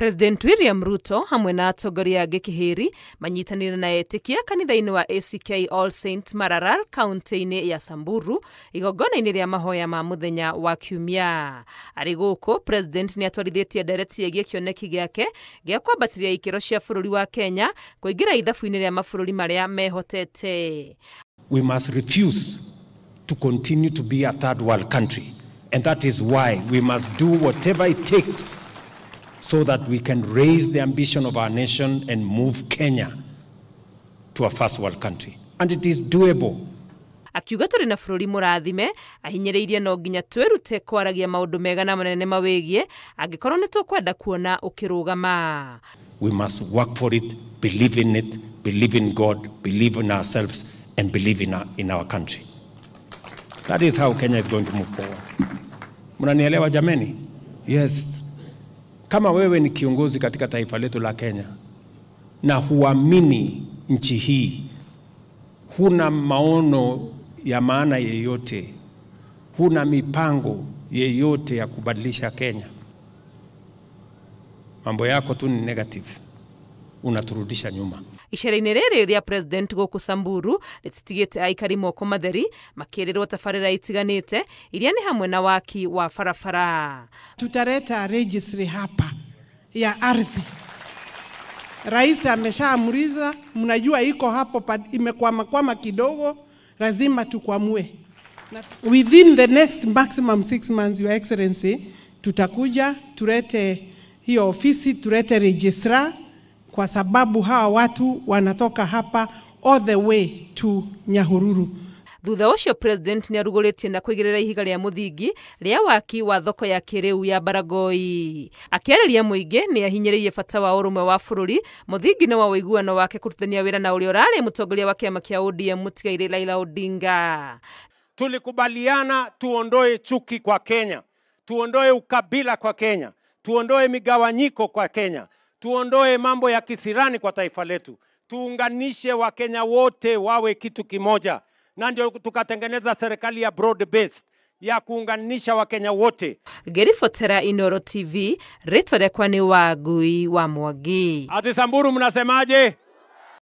President William Ruto hamwe na atongoria angĩ kĩhĩri manyitanĩire na etĩkia kanitha-inĩ wa ACK All Saints Maralal kaunti-inĩ ya Samburu igongona-inĩ rĩa mahoya ma mũthenya wa Kiumia. Arĩ gũkũ President nĩ atwarithĩtie ndereti ĩgiĩ kĩoneki gĩake gĩa kwambatĩria ikĩro cia bũrũri wa Kenya kũingĩra ithabu-inĩ rĩa mabũrũri marĩa mehotete. We must refuse to continue to be a third world country, and that is why we must do whatever it takes so that we can raise the ambition of our nation and move Kenya to a first world country. And it is doable. Akiuga tũrĩ na bũrũri mũrathime, ahinyĩrĩirie no nginya twĩrute kwaragia maũndũ mega na manene mawĩgiĩ angĩkorwo nĩ tũkwenda kuona ũkĩrũgama. We must work for it, believe in it, believe in God, believe in ourselves, and believe in our country. That is how Kenya is going to move forward. Mnanielewa jameni? Yes. Kama wewe ni kiongozi katika taifa letu la Kenya na huamini nchi hii, huna maono ya maana yeyote, huna mipango yeyote ya kubadilisha Kenya, mambo yako tu ni negative, unaturudisha nyuma. Icera-inĩ rĩrĩ rĩa President gũkũ Samburu rĩtitigĩte aikari moko matheri makĩrĩrwo tabarĩra itiganĩte iria nĩ hamwe na waki wa barabara. Tutaleta registry hapa ya ardhi. Rais ameshaamriza, mnajua iko hapo imekwama kwama kidogo, lazima tukwamue. Within the next maximum 6 months, Your Excellency, tutakuja tulete hiyo ofisi, tulete registrar, kwa sababu hawa watu wanatoka hapa all the way to Nyahururu. Thutha ũcio President nĩ arugũrĩtie na kũigĩrĩra ihiga rĩa mũthingi rĩa waki wa thoko ya kĩrĩu ya Baragoi. Akĩarĩria mũingĩ nĩ ahinyĩrĩirie bata wa ũrũmwe wa bũrũri, mũthingi-inĩ wa ũiguano wake kũrutithania wĩra na ũrĩa ũrarĩ mũtongoria wa kĩama kĩa ODM mũtigairĩ Raila Odinga. Tulikubaliana tuondoe chuki kwa Kenya, tuondoe ukabila kwa Kenya, tuondoe migawanyiko kwa Kenya, tuondoe mambo ya kisirani kwa taifa letu, tuunganishe Wakenya wote wawe kitu kimoja. Na ndio tukatengeneza serikali ya broad based ya kuunganisha Wakenya wote. Ngĩribotera Inooro TV, rĩtwa rĩakwa nĩ Wangui wa Mwangi. Ati Samburu mnasemaje?